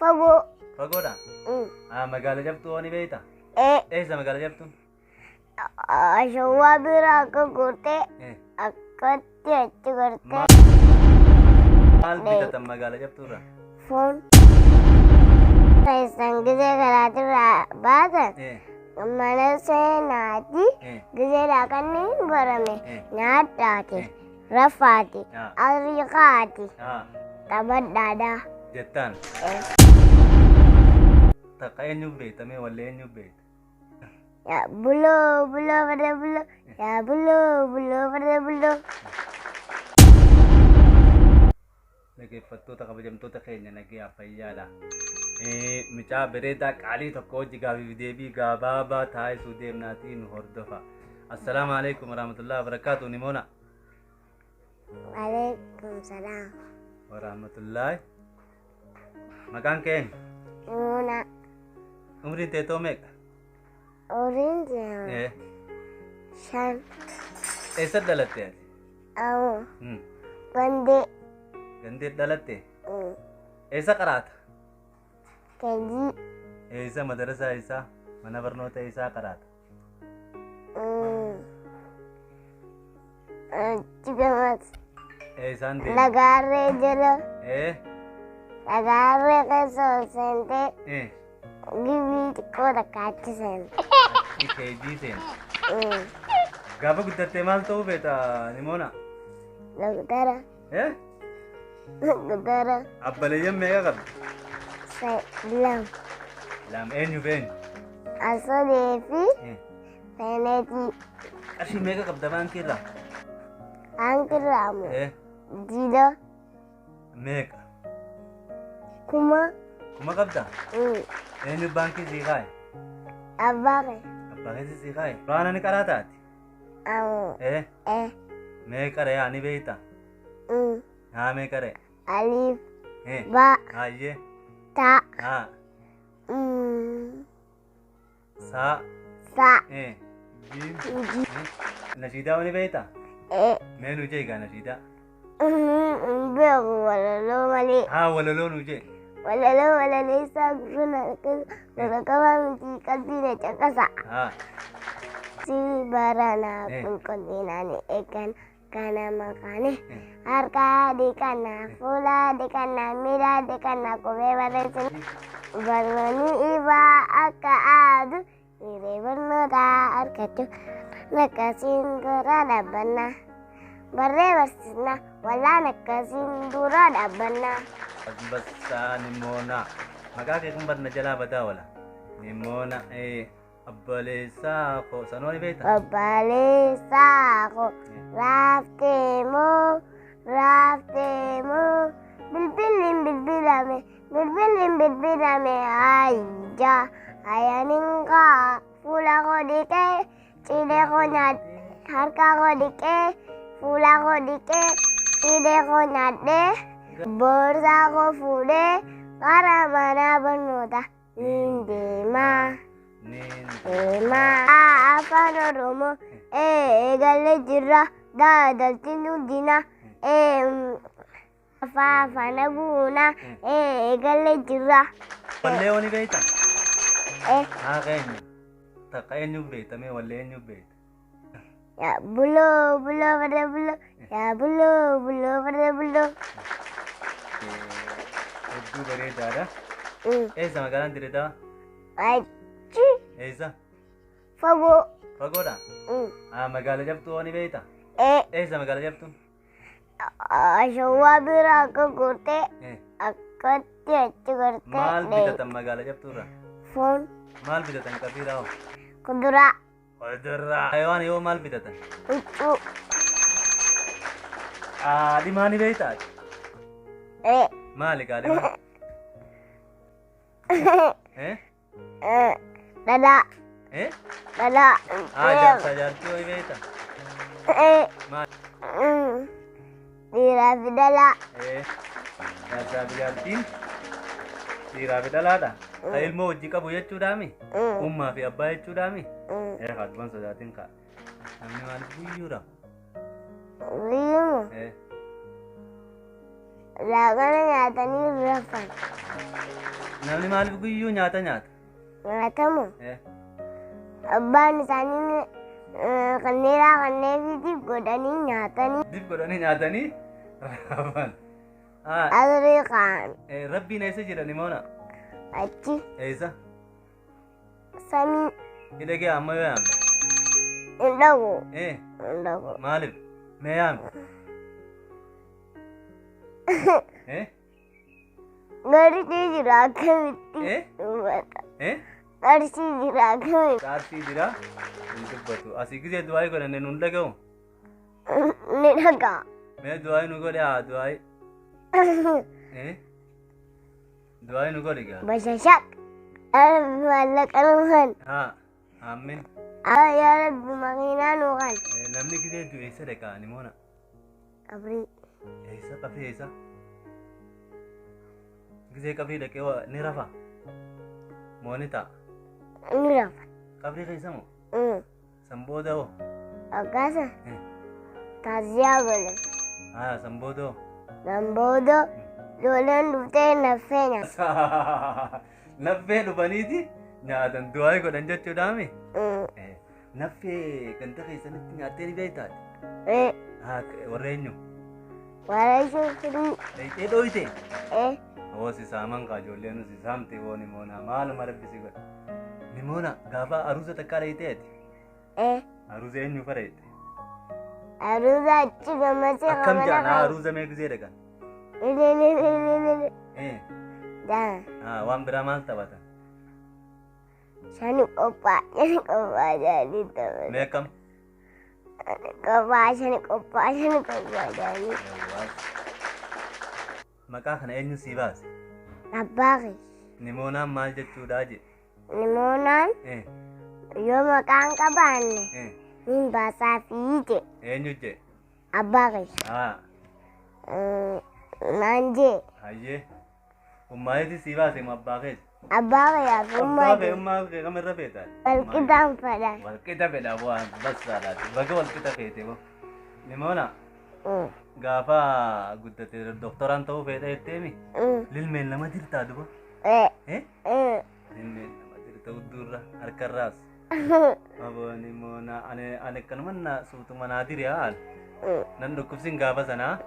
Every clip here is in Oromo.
Fagoo. Fagoodha? Magaala jabtuu hoo ni beektaa? Ee. Eessa magaala jabtuun? Ashawaa bira akka gortee akkatti achi gortee. Maal bitatan magaala jabtuurraa? Foon. Keessan gizee karaatirraa baasan mana seenaati gizee laaqanni gorame nyaadhaati rafaati ariiqaati taphadhaadha. Jettaan. Takka eenyuuf beekta mee wallee eenyuuf beekta? Yaa buloo buloo farda buloo yaa buloo buloo farda buloo. Dhaggeeffattoota kabajamtoota keenya nagayaa fayyaadha. Mucaa bareedaa qaalii tokko hojii gaafiif deebii gabaabaa taasisuu deemnaatii nu hordofa. Assalaamu alaikum warahmatullahi wabarakaatu. Nimoona. Waalaikum salaam. Warahmatullahi. Maqaan kee eenyu? Nimoona. Umriin teetoo meeqa? Umriin kee 5. Eessa dhalatte ati? Awo. Gandee. Gandee dhalatte? Eessa qaraata? Kejii. Eessa madarasaa eessaa? Mana barnoota eessaa qaraata? Achi gamas. Eessaan deema? Lagaarree jala. Lagaarree keessa ol seentee gibii xiqqoo takka achi seente. Achi keejii seente. Gaafa guddattee maal ta'uu feeta Nimoona? Doktara. Doktara. Abbaleeyyan meeqa qabdi? 2. 2 eenyu fi eenyu? Asolee fi Seeneetii. Qarshii meeqa qabda baankii irraa? Baankii irraa moo? Diida. Meeqa? 1000. 1000 qabda? Eenyu baankii sii kaa'e? Abbaa kee. Abbaa keessa sii kaa'e? Quraana ni qaraa taati? Awoo. Meeqa re'aa ni beektaa? Haa meeqa re'e? Alif. Ba. Hayyee. Ta. Haa. Saa. Sa. Jiim. Nashiidaa ni beektaa? Mee nu jee egaa nashiidaa. Beeku walaloo malee. Haa walaloo nu jee. Walaloo walaleessaa gurra gurra qabaa miti qalbii na caqasa. Haa. Si baranaa qulqullinaan eegan kana makaane harka dhiqannaa fuula dhiqannaa miila dhiqannaa qubee barreessina. Barnoonni ifaa akka aadu hiree barnootaa argachuu akkasiin dura dhaabbannaa. Barree barsiisna wallaan akkasiin dura dhaabbannaa. Ambassaa Nimoona. Maqaa kee kun barna jalaa badaa oola. Nimoona abbaleessaa koo sanoo ni beektaa? Obboleessaa koo raaftee moo raaftee moo bilbilli bilbilame bilbilli bilbilame ayya ayyaaniin kaa fuula koo dhiqee cilee koo nyaadhe harka koo dhiqee fuula koo dhiqee cilee koo nyaadhee boorsaa koo fuudhee gara mana barnootaa niin deemaa. Deemaa. Afaan Oromoo eegalee jira daadalti guddina afaan guuna eegalee jira. Wallee hoo ni beektaa? Haa eenyu? Takka eenyuuf beekta mee wallee eenyuuf beekta? Yaa buloo buloo farda buloo yaa buloo buloo farda buloo. Hedduu bareedaadha. Eessa magaalaan Dirreedawaa? Achi. Eessa? Fagoo. Fagoodha? Magaala jabtuu hoo ni beektaa? Eessa magaala jabtuun? Ashawaa bira akka gortee akkatti achi gortee. Maal bitatan magaala jabtuurraa? Foon. Maal bitatan qabiiraa hoo? Kuduraa. Kuduraa. Hayawaan yoo maal bitatan? Huccuu. Qaadhimaa ni beektaa? Maali qaadhimaa? Dhadhaa. Dhadhaa. Jaarsaa jaartii hoo ni beektaa? Maali? Dhiiraa fi dhalaa. Jaarsaa fi jaartiin dhiiraa fi dhalaadha. Ka ilmoo wajji qabu jechuudhaami? Ummaa fi abbaa jechuudhaami? Haadhumaan sodaatiin ka'a. Namni maaliif guyyuudha? Guyyuma? Laaqana nyaatanii rafan. Namni maaliif guyyuu nyaata nyaata? Nyaatamu. Abbaan isaanii kanneeraa kanneefiitiif godhanii nyaatanii. Dib godhanii nyaatanii rafan. Asrii kaan. Rabbiin eessa jira Nimoona? Achi. Eessa? Samii. Hidha kee amma yoo yaamte? Hin dhagu. Hin dhagu. Maaliif? Mee yaamte? Qarshii jira akkamitti dubbata? Qarshii jira akkamitti? Qarshii jira hin dubbatu. Asii gisee du'aayii godhanne nun dhaga'u? Ni dhaga'a. Mee du'aayii nu godhe haa du'aayii. Du'aayii nu godhe gaa. Bashashaq. Maallaqa nu kan. Haa. Amiin. Yaa Rabbi makiinaa nu kan. Namni gisee du'e eessa dhaqa Nimoona? Qabrii. Eessa qabrii eessa? Gisee qabrii dhaqee ni rafa? Moo ni ta'a? Ni rafa. Qabrii keessa moo? San booda hoo? Akkasa. Taaziyaa godhe. Haa san booda hoo? San booda ijoolleen dhuftee naffee nyaata. Naffee dhufaniiti nyaatan du'aa godhan jechuudhaami? Naffee ganda keessanitti nyaattee ni beektaa? Haa warra eenyu? Warra shufrii. Dhayitee dhooyite? Hoo si saaman kaa ijoolleen si saamte hoo Nimoona maaluma rabbi si godha. Nimoona gaafa aruusa takkaa dhayitee ati? Aruusa eenyu fa dhayite? Aruusa achi gammasee Akkam jaan aruusa mee gisee dhaqan? Jaan. Waan biraa maal taphatan? Shani qophaa shani qophaa jedhanii taphatan. Mee akkam? Qophaa shani qophaa shani qophaa jedhanii. Maqaa kana eenyu sii baase? Abbaa kee. Nimoonaan maal jechuudhaa jedhe? Nimoonaan yoo maqaan qabaanne nin baasaafii jedhe. Eenyu jedhe? Abbaa kee. Naan jee. Hayyee. Ummaayeeti sii baase moo abbaa keeti? Abbaa kee ummaa Abbaa kee ummaa kee kamirra feeta? Walqixaan fedha. Walqixa fedha bu'aan bassaadhaati. Baga walqixa feete moo. Nimoona. Gaafa guddate doktoraan ta'uu feeta jetteemi? Lilmeen nama dirtaa duba? Lilmeen nama dirta hudduurra harkarraas. Aboo Nimoona ani akkanuma suutuma naa diri haal. Nan dhukkubsin gaafa sanaa.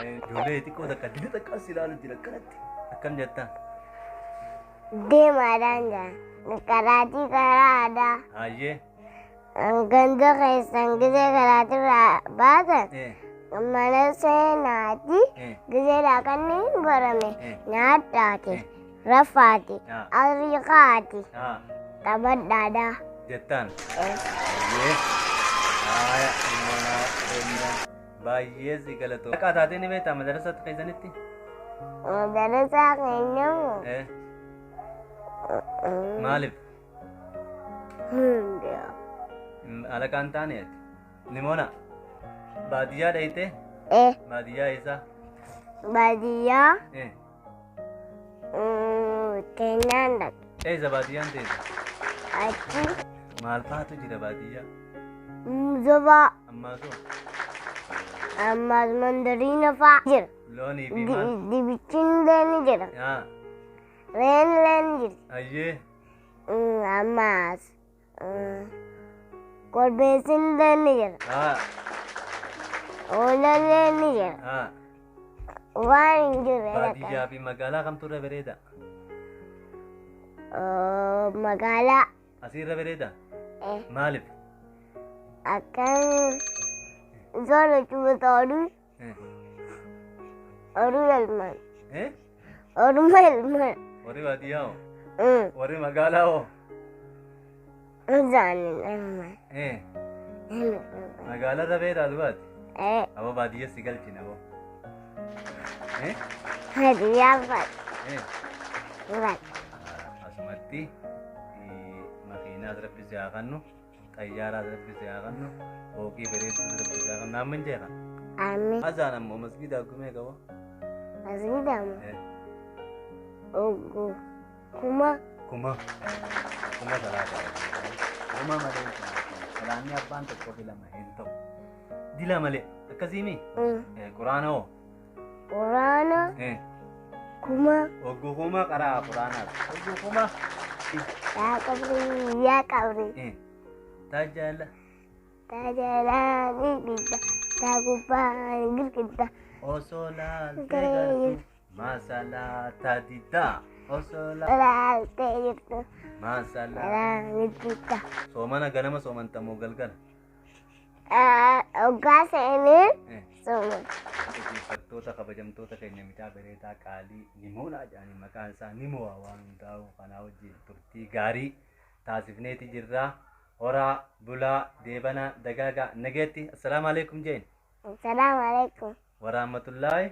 Ijoollee xiqqoo takka dila takka as ilaalu jira akkanatti. Akkam jettaan? Deemaadhaan jira. Karaatii karaa aadaa. Hayyee. Ganda keessan gisee karaatirraa baasan mana seenaati gisee laaqanni hin gorame nyaadhaati rafaati ariiqaati taphadhaadha. Jettaan. Hayyee. Haaya baay'ee si galatoo. Dhaqaa taatee ni beektaa madarasa keessanitti? Madarasaa keenyamu. Maaliif? Alaqaan taane ati? Nimoona baadiyyaa dhayitee? Baadiyyaa eessa? Baadiyyaa. Keenyaan dhaqe. Eessa baadiyyaan teessa? Achi. Maal faatu jira baadiyyaa? Muuzobaa. Ammaa soo? Ammaas mandariina fa'aa jira. Loonii fi maal? Dibichiin illee ni jira. Re'een illee ni jirti. Hayyee. Ammaas korbeessi illee ni jira. Hoolaan illee ni jira. Waan hin jirre. Baadiyyaa fi magaalaa kamtu irra bareeda? Magaalaa. Asii irra bareeda? Maaliif? Akkan soora cuuta oduu. Oduu elman. Oduma elman. Warri baadiyyaa hoo? Warri magaalaa hoo? Isaanin elman. Magaalaa irra bareedaa dubaati? Aboo baadiyyaa si galchina aboo. Baadiyyaa fadha. Asumatti makiinaas rabbi si haa kennu, xayyaaraas rabbi si haa kennu, fooqii bareedduus rabbi si haa kennu. Amiin jeeqa. Amiin. Azaan ammoo masgiida gumee qaba. Masgiida moo? Kuma. Kuma. Kuma salaata. Kuma malee salaanni abbaan tokkoo fi lama hin ta'u. Dila malee akkasiimi? Quraana hoo? Quraana kuma. Ogguu kuma qaraa quraanaas. Ogguu kuma. Yaa qabrii yaa qabrii. Tajaajila. Tajaajila ni gidda. Taa gubbaa ni girgidda. Osoo laaltee gartuu masalaa diddaa. Osoo Laaltee jirtu. masalaa. Ni gidda. Soomana ganama soomantamoo galgala? Hoggaa seenee sooma. Dhaggeeffattoota kabajamtoota keenya, mucaa bareedaa qaalii Nimoonaa jedhanii, maqaan isaa Nimo'aa waan hundaa'u kanaa wajjin turtii gaarii taasifneeti jirra. Horaa bulaa deebanaa dagaagaa nageetti. Assalaamu alaikum jeen. Salaamu alaikum. Waraahmatullaahi.